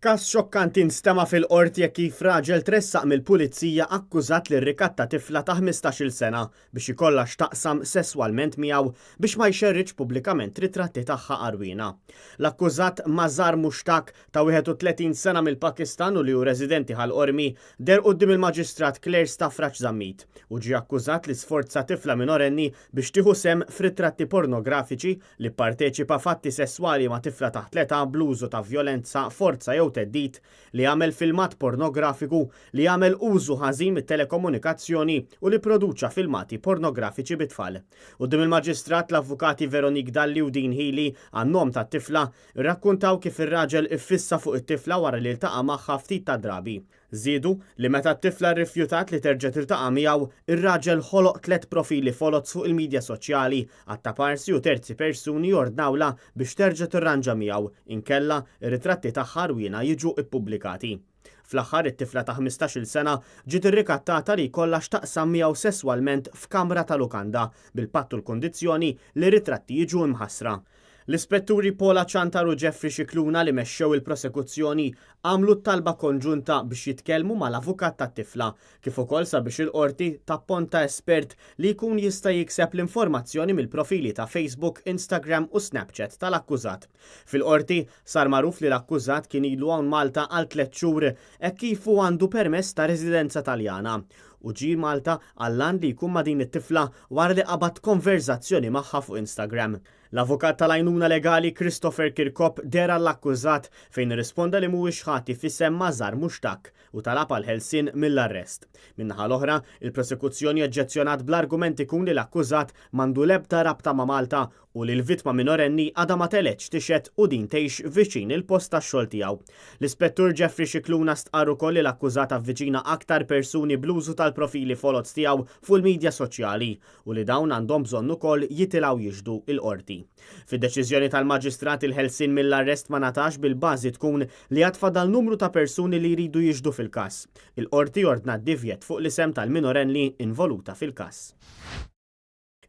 Każ xokkanti nstema' fil-Qorti hekk kif raġel tressaq mill-Pulizija akkużat li rrikatta tifla ta' 15-il sena biex ikollha x'taqsam sesswalment miegħu biex ma jxerridx pubblikament ritratti tagħha għarwiena. L-akkużat Mazhar Mushtaq ta' 31 sena mill-Pakistan u li hu residenti Ħal Qormi deher quddiem il-Maġistrat Claire Stafrace Zammit u ġie akkużat li sforza tifla minorenni biex tieħu sehem f'ritratti pornografiċi li pparteċipa f'atti sesswali ma' tifla taħt l-età bl-użu ta' vjolenza, forza jew theddid, li għamel filmat pornografiku, li għamel użu ħażin mit-telekomunikazzjoni u li pproduċa filmati pornografiċi bit-tfal. Quddiem il-Maġistrat, l-Avukati Veronique Dalli u Dean Hili, għan-nom tat-tifla, irrakkuntaw kif ir-raġel iffissa fuq it-tifla wara li ltaqa' magħha ftit tad-drabi. Żiedu li meta t-tifla rrifjutat li terġa' tiltaqa' miegħu, ir-raġel ħoloq tlett profili foloz fuq il-midja soċjali għat-taparsi u terzi persuni jordnawlha biex terġa' tirranġa miegħu, inkella, ir-ritratti tagħha rwiena jiġu ppubblikati. Fl-aħħar, it-tifla ta' 15-il sena ġiet irrikattata li jkollha x'taqsam miegħu sesswalment f'kamra ta' lukanda, bil-patt u l-kundizzjoni li r-ritratti jiġu imħassra. L-Ispetturi Paula Ciantar u Jeffrey Scicluna li mexxew il-prosekuzzjoni għamlu t-talba konġunta biex jitkellmu mal-avukat tat-tifla, kif ukoll sabiex il-Qorti tapponta espert li jkun jista' jikseb l-informazzjoni mill-profili ta' Facebook, Instagram u Snapchat tal-akkużat. Fil-Qorti, sar magħruf li l-akkużat kien ilu hawn Malta għal tlett xhur hekk kif hu għandu permess ta' residenza Taljana u ġie Malta għall-għan li jkun ma' din it-tifla wara li qabad konverżazzjoni magħha fuq Instagram. L-avukat tal-għajnuna legali Christopher Kirkop deher għall-akkużat fejn irrisponda li mhuwiex ħati f'isem Mazhar Mushtaq u talab għall-ħelsien mill-arrest. Min-naħa l-oħra, il-prosekuzzjoni oġġezzjonat bl-argument ikun li l-akkużat m'għandu l-ebda rabta ma' Malta u li l-vittma minorenni għadha ma telgħetx tixhed u din tgħix viċin il-post tax-xogħol tiegħu. L-Ispettur Jeffrey Scicluna stqarr ukoll li l-akkużat avviċina aktar persuni bl-użu tal-profili foloz tiegħu fuq il-midja soċjali u li dawn għandhom bżonn ukoll jitilgħu jixhdu l-Qorti. Fid-deċiżjoni tal-Maġistrat il-ħelsien mill-arrest ma ngħatax bil-bażi tkun li għad fadal numru ta' persuni li jridu jixhdu fil-każ. Il-Qorti ordnat divjett fuq l-isem tal-minorenni involuta fil-każ.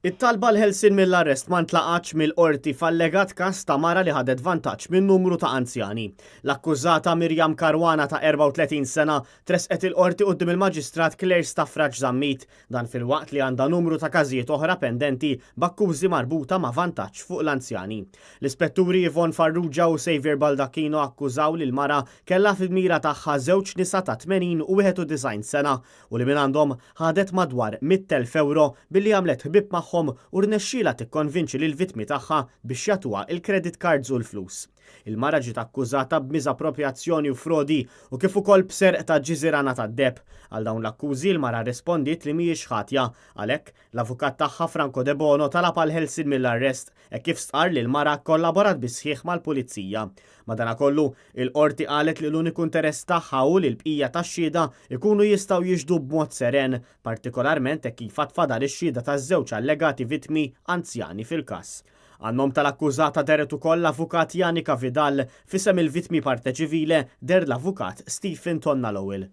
It-talba għall-ħelsien mill-arrest ma ntlaqgħatx mill-Qorti f'allegat każ ta' mara li ħadet vantaġġ minn numru ta' anzjani. L-akkużata Miriam Caruana ta' 34 sena tressqet il-Qorti quddiem il-Maġistrat Claire Stafrace Zammit Dan filwaqt li għandha numru ta' każijiet oħra pendenti b'akkużi marbuta ma' vantaġġ fuq l-anzjani. L-Ispetturi Yvonne Farrugia u Saviour Baldacchino akkużaw li l-mara kellha fil-mira tagħha żewġ nisa ta' 80 u 91 sena u li mingħandhom ħadet madwar 100,000 ewro billi għamlet ħbieb magħhom u rnexxielha tikkonvinċi lill-vittmi tagħha biex jagħtuha il-credit cards u l-flus. Il-mara ġiet akkużata b'miżapproprjazzjoni u frodi u kif ukoll b'serq ta' ġiżirana tad-deheb. Għal dawn l-akkużi l-mara rrispondiet li mhijiex ħatja. Għalhekk, l-avukat tagħha Franco Debono talab għall-ħelsien mill-arrest hekk kif stqarr li l-mara kkollaborat bis-sħiħ mal-pulizija. Madanakollu, il-Qorti qalet li l-uniku interess tagħha hu li l-bqija tax-xhieda jkunu jistgħu jixhdu b'mod seren, partikolarment hekk kif għad fadal ix-xhieda taż-żewġ allegati vittmi anzjani fil-każ. Għan-nom tal-akkużata dehret ukoll l-Avukat Janika Vidal, f'isem il-vittmi parte civile deher l-Avukat Stephen Tonna Lowell.